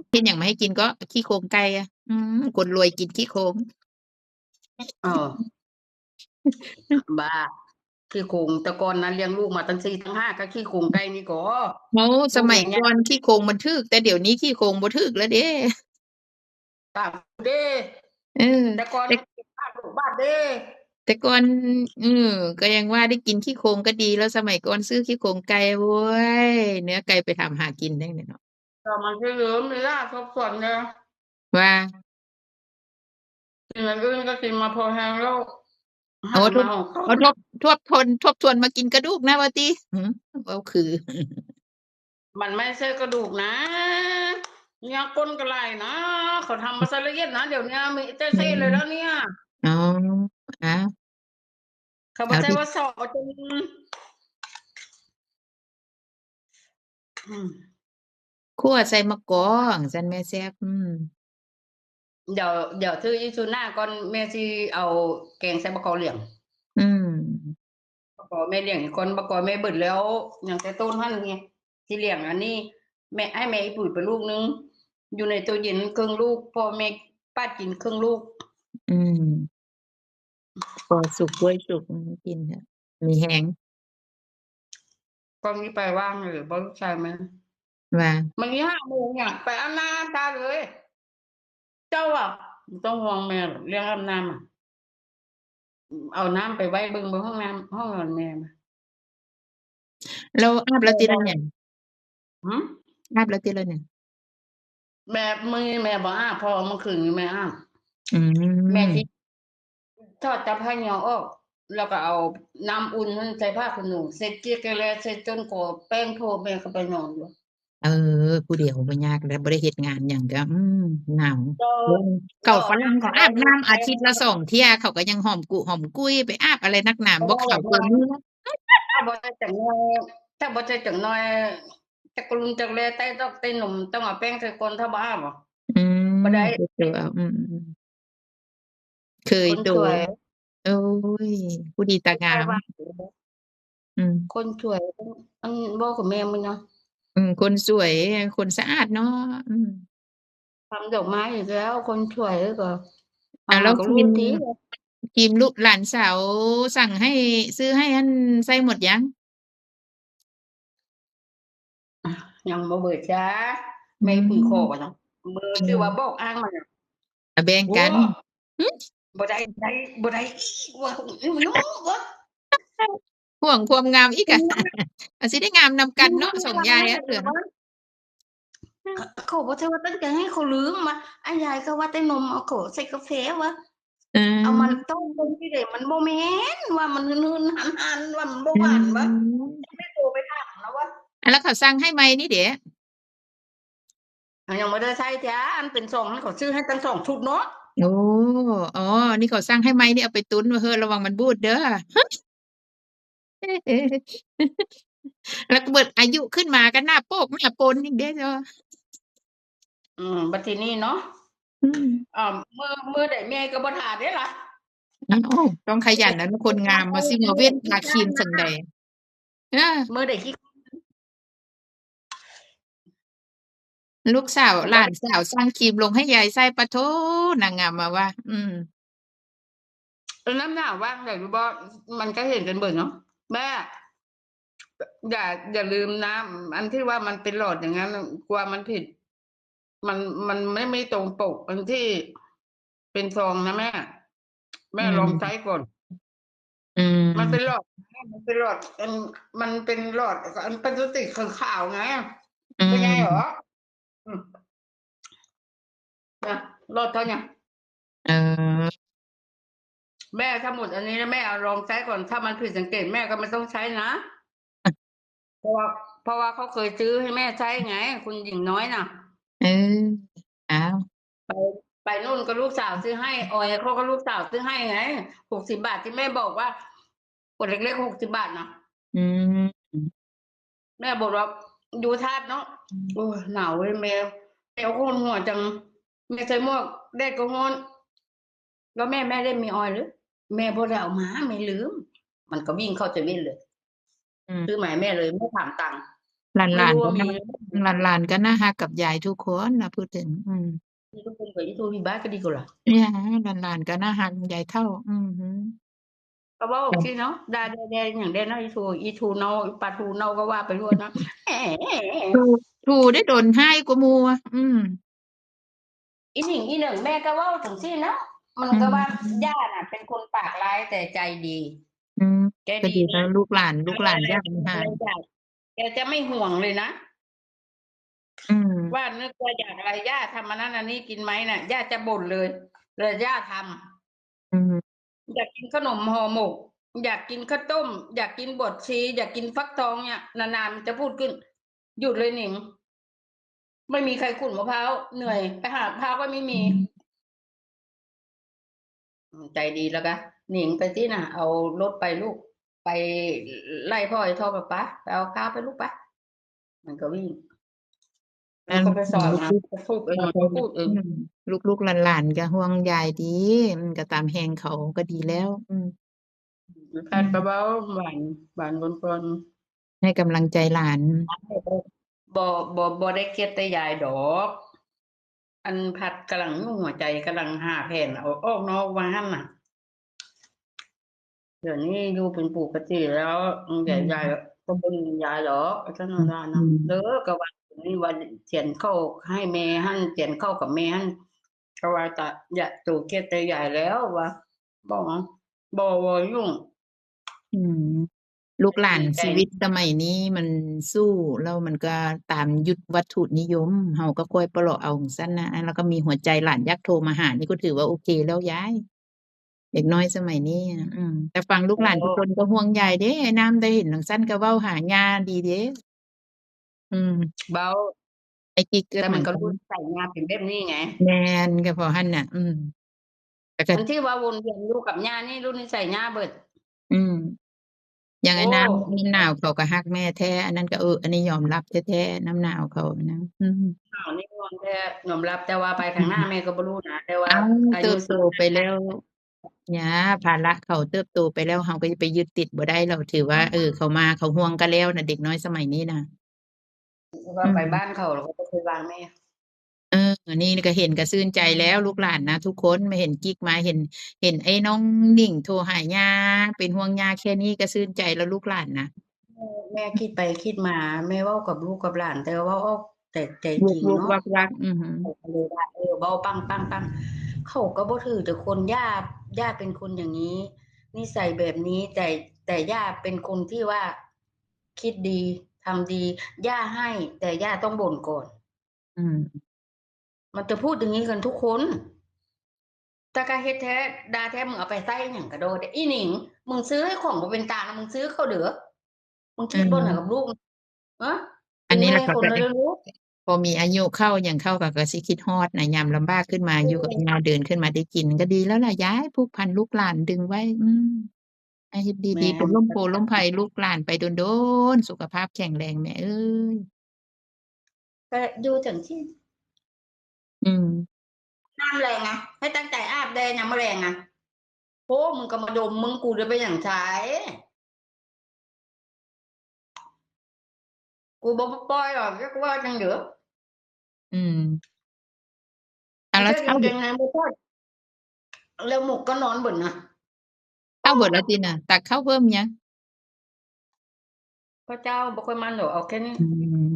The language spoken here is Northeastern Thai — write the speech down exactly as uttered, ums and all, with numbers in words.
เฮ็ดหยังมาให้กินก็ขี้โครงไก่อะ อืม คนรวยกินขี้โครง เออ บ้า ขี้โครง แต่ก่อนนะเลี้ยงลูกมาตั้งสี่ตั้งห้า ก็ขี้โครงไก่นี่ก็ โอ้ สมัยก่อนขี้โครงมันถูก แต่เดี๋ยวนี้ขี้โครงบ่ถูกแล้วเด้ ปากเด้ เออ แต่ก่อน แต่ ปากลูกบาดเด้ แต่ก่อน เออ ก็ยังว่าได้กินขี้โครงก็ดี แล้วสมัยก่อนซื้อขี้โครงไก่ โอ๊ย เนื้อไก่ไปทำหากินได้เนี่ยเนาะ ก็มันคือเหลือไม่ได้ทบทวนเลย ว่า กินอย่างอื่นก็กินมาพอแฮงแล้ว โอ้ หัน ทบ มาของเขา โอ้ ทบ ทบทวน ทบทวนมากินกระดูกนะว่าติ หือ เว้าคือ มันไม่ใช่กระดูกนะ เนี่ยก้นกะไหล่นะ เขาทำมาซะละเอียดนะ เดี๋ยวเนี้ยมีแต่เส้นเลยแล้วเนี่ย อ๋อ อ้าว เขาบ่ใช่ว่าเสาะจน อืม คั่วใส่มะกอกจั่งซั้นแม่แซ่บ อืม เดี๋ยว เดี๋ยวถืออีสุหน้าก่อน แม่สิเอาแกงใส่มะกอกเหลือง อืม มะกอกแม่เลี้ยงก่อน มะกอกแม่เบิดแล้ว ยังแต่ต้นหั่นไง สิเลี้ยงอันนี้ แม่ ให้แม่อีปุ๋ยไปลูกนึง อยู่ในตู้เย็นครึ่งลูก พ่อแม่ปาดกินครึ่งลูก อืม พอสุกกล้วยสุก อืม กินเถอะ มีแฮง กล้องนี้ไปว่างหรือบ่ลูกชายมัน ว่า มันนี่ห้าโมงเนี่ย ไปอาบน้ำตาเลย เจ้าอ่ะ บ่ต้องห่วงแม่หรอก เรื่องอาบน้ำอะ เอาน้ำไปไว้เบิ่งบนห้องน้ำ ห้องนอนแม่มา แล้วอาบแล้วติละเนี่ย หือ อาบแล้วติละเนี่ย แม่ มื้อนี้แม่บ่อาบ เพราะว่าเมื่อคืนนี้แม่อาบ อืม แม่สิถอดจับผ้าเหนียวออก แล้วก็เอาน้ำอุ่นนั่นใส่ผ้าขนหนู เช็ดเกลี้ยงแล้ว เช็ดจนกว่าแป้งโพก แม่ก็ไปนอนอยู่ เออ ผู้เดียวบ่ยากแล้ว บ่ได้เฮ็ดงานหยังก็ อืม หนาว เจ้า เออ เขาฝรั่งเขาอาบน้ำอาทิตย์ละสองเทื่อ เขาก็ยังหอมกุหอมกุ้ย ไปอาบอะไรนักหนา บ่ขาวกว่านี้ ถ้าบ่ได้จักหน่อย ถ้าบ่ได้จักหน่อย จักกะลุนจักแล ไต้ดอกไต้หนม ต้องเอาแป้งใส่ก้น ถ้าบ่อาบอะ อืม บ่ได้ เออ เอา อืม อืม เคย คน โด สวย โอ้ย ผู้ดีตางาม ใครว่า อืม คนสวย อัน เว้ากับแม่มันเนาะ อืม คนสวย คนสะอาดเนาะ อืม ทำดอกไม้อีกแล้ว คนสวยก็ อ่ะ แล้ว หาก็ ครีม รู้ที ครีมลูกหลานสาวสั่งให้ ซื้อให้อันใส่หมดยัง? อ่ะ ยังบ่เบิดจ้า อืม แม่ปือขอก่อนเนาะ เบอร์ อืม ชื่อว่าบอกอ้างมาเนี่ย อ่ะ แบ่งกัน โอ้ หึ บ่ได้ ได้ บ่ได้อีกว่า หึ หึ หึ ห่วงความงามอีกอะ อืม อ่ะ สิได้งามนำกันเนาะ อืม สองยายอะ เหลือ เขา เขาบ่ใช่ว่าตั้งใจให้ เขาลืมว่า อ้ายยายก็ว่าแต่นม เอาเขาใส่กาแฟวะ อืม เอามันต้มลงที่เดะ มันบ่แม่นว่ามันหืนๆ หันๆ ว่ามันบ่หวานวะ อืม แม่โทรไปถามแล้ววะ อ่ะ แล้วเขาสั่งให้ใหม่นี่เดะ อ่ะ ยังบ่ได้ใส่จ้า อันเป็นซองนั้นเขาซื้อให้ตั้งสองชุดเนาะ โอ้ อ๋อ นี่เขาสั่งให้ใหม่นี่เอาไปตุนไว้เฮ้อ ระวังมันบูดเด้อ แล้วก็เบิดอายุขึ้นมาก็หน้าโปกหน้าปนอีกเด้อ อืม บัดทีนี้เนาะ อืม อ่า มื้อ มื้อใดแม่ก็บ่ถ่าเด้ล่ะ อ้าว ต้องขยันนะ คนงามมาสิมาเว้นทาครีมจั่งใด เออ มื้อใดขี้ ลูกสาว หลานสาวสั่งครีมลงให้ยายใส่ ปะโธ่ นางงามมาว่า อืม เออ น้ำหนาวว่างไหนรู้บ่ มันก็เห็นกันเบิดเนาะ แม่ อย่า อย่าลืมนะ อันที่ว่ามันเป็นหลอดอย่างนั้น กลัวมันผิด มัน มันไม่ ไม่ตรงปก อันที่เป็นซองนะแม่ แม่ อืม ลองใช้ก่อน อืม มันเป็นหลอดนะ มันเป็นหลอด อัน มันเป็นหลอด อันพลาสติกขาวๆ ไง อืม เป็นไงหรอ? อืม นะ หลอดเท่าเนี้ย เออ แม่ ถ้าหมดอันนี้แล้วแม่เอาลองใช้ก่อน ถ้ามันผิดสังเกตแม่ก็ไม่ต้องใช้นะ เพราะว่า เพราะว่าเขาเคยซื้อให้แม่ใช้ไง คุณหญิงน้อยน่ะ เออ อ้าว ไป ไปนู่นก็ลูกสาวซื้อให้ ออยเขาก็ลูกสาวซื้อให้ไง หกสิบบาทที่แม่บอกว่า ขวดเล็กๆ หกสิบบาทนะ อืม แม่บอกว่า อยู่ธาตุเนาะ อืม โอ้ย หนาวเว้ยแม่ แม่โกนหัวจัง แม่ใส่หมวก แดดก็ร้อน แล้วแม่ แม่ได้มีออยล์หรือ แม่บ่ได้เอามา แม่ลืม มันก็วิ่งเข้าเซเว่นเลย อืม ซื้อมาให้แม่เลย แม่ถามตังค์ หลานๆ ไม่รู้ ก็ ว่ามี น่า หรือเปล่า หลานๆ ก็น่าฮักกับยายทุกคนนะ พูดถึง อืม มีทุกคนกับอีทูพี่บ้าก็ดีกว่าล่ะ เนี่ย หลานๆ ก็น่าฮักยายเฒ่า อือฮึ ก็เว้า จ้ะ สิเนาะ ด่าแด่ๆ หยังแด่เนาะ อีทู อีทูเนา อีปลาทูเนา ก็ว่าไปทั่วเนาะ แหม ทู ทูได้โดนฮ้ายกว่าหมู่อะ อืม อีหนิงอีเหนิงแม่ก็เว้าจั่งซี้เนาะ มัน อื ก็ ม ว่าย่าน่ะเป็นคนปากร้ายแต่ใจดี อืม แก ก็ ดี ดี นะ นะ ลูกหลาน ลูกหลาน เออ ย่า แก น่าฮัก จะ แกจะไม่ห่วงเลยนะ อืม ว่านึกว่าอยากอะไร ย่าทำอันนั้นอันนี้กินไหมน่ะ ย่าจะบ่นเลย แล้วย่าทำ อืม อยากกินขนมห่อหมก อยากกินข้าวต้ม อยากกินบวชชี อยากกินฟักทองเนี่ย นานๆ มันจะพูดขึ้น หยุดเลยหนิง ไม่มีใครขูดมะพร้าว เหนื่อย ไปหามะพร้าวก็ไม่มี อืม อืม ใจดีแล้วกะ หนิงไปสิน่ะ เอารถไปลูก ไปไล่พ่อไอ้ทอดมาปะ ไปเอาข้าวไปลูกปะ มันก็วิ่ง แล้วก็ไปสอนนะ ลูกๆ ก็พูดเอง ก็พูดเอง อืม ลูกๆ หลานๆ ก็ห่วงยายติ มันก็ตามแฮงเขาก็ดีแล้ว อืม อืม พัดก็เว้าหวาน หวานปนๆ ให้กำลังใจหลาน บ่ บ่ บ่ได้เกลียดแต่ยายดอก อันพัดกำลังอยู่หัวใจ กำลังหาแผนเอาออกนอกว่าหั่นน่ะ เดี๋ยวนี้อยู่เป็นปกติแล้ว อืม อืม ยาย ยายก็บ่ลืมยายดอก อาจารย์ อืม ว่านะ อืม เด้อ ก็ว่านี่ว่าเขียนเข้าให้แม่หั่น เขียนเข้ากับแม่หั่น ก็ว่าจะ อย่า โตเกลียดแต่ยายแล้วว่า บอกว่า บ่ บ่ยุ่ง อืม ลูกหลาน แต่ดีใจ ชีวิตสมัยนี้มันสู้ แล้วมันก็ตามยุควัตถุนิยม เฮาก็ค่อยปะเลาะเอาจั่งซั้นนะ แล้วก็มีหัวใจหลานอยากโทรมาหานี่ก็ถือว่าโอเคแล้วยาย เด็กน้อยสมัยนี้อะ อืม แต่ฟังลูกหลาน โอ้ ทุกคนก็ห่วงใยเด้ อ้ายน้ำได้เห็นจั่งซั้นก็เว้าหาย่าดีเด้ อืม เว้า ไอ้กิ๊กก็ แต่มันก็ เหมือนกัน รุ่นใส่ย่าเป็นแบบนี้ไง แม่น ก็เพราะหั่นน่ะ อืม แต่ก็ คนที่ว่าวนเวียนอยู่กับย่านี่รุ่นนิสัยย่าเบิด อืม อย่างไอ้ โอ้ น้ำ น้ำหนาวเขาก็ฮักแม่แท้ อันนั้นก็ เออ อันนี้ยอมรับแท้ๆ น้ำหนาวเขานะ อืม น้ำหนาวนี่ยอมแท้ ยอมรับ แต่ว่าไปข้างหน้า อืม แม่ก็บ่รู้นะ แต่ว่า เอ้า อายุ เติบโตไปแล้ว สิบห้า เนี่ย ภาระเขาเติบโตไปแล้ว เฮาก็จะไปยึดติดบ่ได้ เราถือว่า อืม เออ เขามา เขาห่วงกันแล้วนะ เด็กน้อยสมัยนี้นะ ว่า อืม ไปบ้านเขา เราก็บ่เคยวางแม่ เออ นี่ก็เห็นก็ชื่นใจแล้ว ลูกหลานนะทุกคน มาเห็นกิ๊กมา เห็น เห็นไอ้น้องหนิงโทรหาย่า เป็นห่วงย่าแค่นี้ก็ชื่นใจแล้วลูกหลานนะ แม่ แม่คิดไปคิดมา แม่เว้ากับลูกกับหลาน แต่เว้าออกแต่ใจจริงเนาะ วุกๆ วักๆ อือฮึ เขาก็เลยว่า เออ เว้าปังๆๆ เขาก็บ่ถือแต่คน ย่า ย่าเป็นคนอย่างนี้ นิสัยแบบนี้ แต่ แต่ย่าเป็นคนที่ว่าคิดดี ทำดี ย่าให้ แต่ย่าต้องบ่นก่อน อืม มันจะพูดอย่างนี้กันทุกคน แต่ก็เฮ็ดแท้ ด่าแท้ มึงเอาไปใส่หยังก็โดด อีหนิง มึงซื้อให้ของบ่เป็นตานะ มึงซื้อเขาเด้อ มึงคิดบ่หน่อยกับลูก อืม เอ้อ อันนี้ล่ะ เป็นแม่คน เขาก็ แล้วเด้อลูก พอมีอายุเข้าหยังเข้า เขาก็สิคิดฮอดนะ ยามลำบากขึ้นมา เออ อยู่กับย่า เดินขึ้นมาได้กิน ก็ดีแล้วล่ะยาย ผูกพันลูกหลานดึงไว้ อืม ให้เฮ็ดดีๆ แม่น เป็นร่มโพธิ์ร่มไพรลูกหลานไปโดนๆ สุขภาพแข็งแรงแม่เอ้ย ก็อยู่จั่งซี้ อืม น้ำแรงอะ ให้ตั้งใจอาบแดดยามมื้อแลงอะ โอ้ มึงก็มาดม มึง กูจะไปหยังใช้ กูบ่ปล่อยหรอก เรียกว่าจั่งเด้อ อืม อ่ะ แล้ว เสื้อ เช้า กางเกงในบ่ถอด แล้วหมวกก็นอนเบิดนะ เช้าเบิดแล้วติน่ะ ตักข้าวเพิ่มยัง ข้าวเจ้าบ่ค่อยมันดอก เอาแค่นี้ อืม